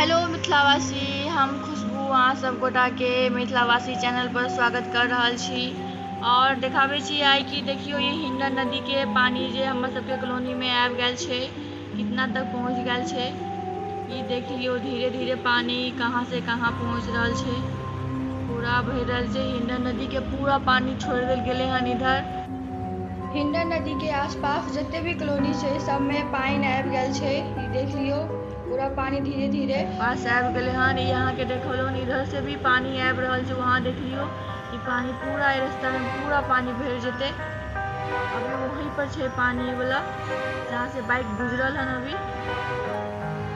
Hello मिथिलावासी, हम खुशबू अहाँ सब गोटाके मिथिलावासी चैनल पर स्वागत कर रहल छी। और देखाबै छी आइ कि देखियौ ई हिंडन नदी के पानी जे हमर सबके कॉलोनी में आबि गेल छै, कितना तक पहुँच गेल छै। ई देख लियौ धीरे धीरे पानी कहाँ से कहाँ पहुँच रहल छै, पूरा भरि रहल छै। हिंडन नदी के पूरा पानी छोड़ि देल गेलै हन। इधर हिंडन नदी के आसपास जते भी कॉलोनी छै सब में पानि आबि गेल छै। ई देख लियौ पूरा पानी धीरे धीरे पास आबि गेलै हन। ई अहाँके देखलहुँ इधर से भी पानी आबि रहल छै, वहाँ देख लियौ ई पानी पूरा एहि रास्ता में पूरा पानी भरि जेतै। अभी वहीं पर छै पानी वाला, जहाँ से बाइक गुजरल हन। अभी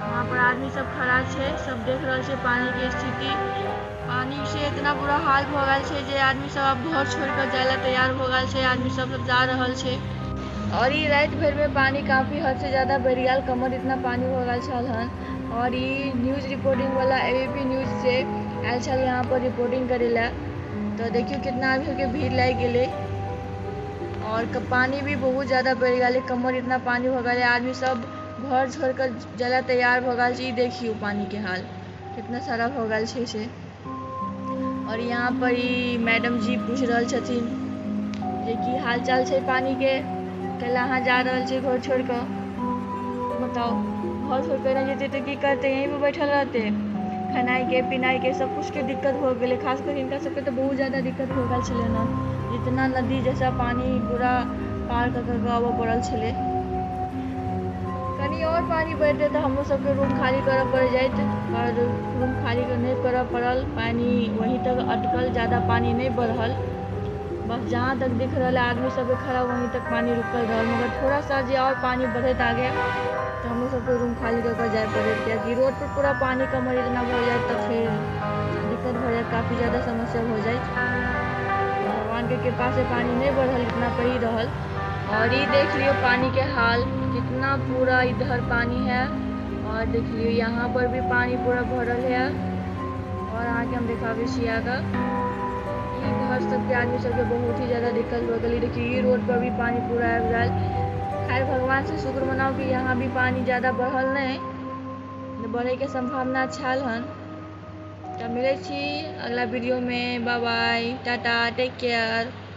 वहाँ पर आदमी सब खड़ा छै, सब देख रहल छै पानी के स्थिति। पानी से इतना बुरा हाल भऽ गेल छै जे आदमी सब आब घर छोड़ि कऽ जाय लए तैयार भऽ गेल छै। आदमी सब सब जा रहल छै। और ई राति भरि में पानी काफी हद से ज्यादा बढ़ि गेल, कमर इतना पानी भऽ गेल छल हन। और ई न्यूज रिपोर्टिंग वाला एबीपी न्यूज से आयल छल यहाँ पर रिपोर्टिंग करे लए। तो देखियौ कितना आदमी सबके भीड़ लागि गेलै। और पानी भी बहुत ज्यादा बढ़ि गेलै, कमर इतना पानी भऽ गेलै। आदमी सब घर छोड़ि कऽ जाय लए तैयार भऽ गेल छै। ई देखियौ पानी के हाल कितना सारा भऽ गेल छै से। और यहाँ पर ई मैडम जी पूछि रहल छथिन जे की हाल चाल छै पानी के, कैला अहाँ जा रहल छी घर छोड़ि कऽ? बताउ, घर छोड़ि कऽ नहि जेतै तऽ की करतै? यहीं पर बैठल रहतै। खेनाइ के पिनाइ के सब कुछ के दिक्कत भऽ गेलै। खास कर हिनका सबके तऽ बहुत ज्यादा दिक्कत भऽ गेल छलै ने, इतना नदी जैसा पानी पूरा पार कऽ कऽ आबऽ पड़ल छलै। कनि और पानी बढ़ितै तऽ हमरो सबके रूम खाली करऽ पड़ि जाइत, पर रूम खाली नहि करऽ पड़ल। पानी वहीं तक अटकल, ज्यादा पानी नहि बढ़ल। बस जहाँ तक दिख रहल है आदमी सबके खड़ा वहीं तक पानी रुकल रहल। मगर थोड़ा सा जे और पानी बढ़ैत आगे तऽ हमरो सबके रूम खाली कऽ कऽ जाय पड़ैत, कियाकि रोड पर पूरा पानी कमर इतना भऽ जायत तऽ फेर दिक्कत भऽ जायत, काफी ज्यादा समस्या भऽ जायत। भगवान के कृपा से पानी नहीं बढ़ल, इतना पर ही रहल। और ये देख लियो पानी के हाल, कितना पूरा इधर पानी है। और देख लियो यहाँ पर भी पानी पूरा भरल है। और अहाँके हम देखाबै छी आगाँ ई घर सबके आदमी सबके बहुत ही ज्यादा दिक्कत भऽ गेलै। देखियौ ई रोड पर भी पानी पूरा आबि गेल। खैर भगवान से शुक्र मनाउ कि यहाँ भी पानी ज्यादा बढ़ल नहीं, बढ़ैके संभावना छल हन। तऽ मिलै छी अगला वीडियो में। Bye bye, tata, take care.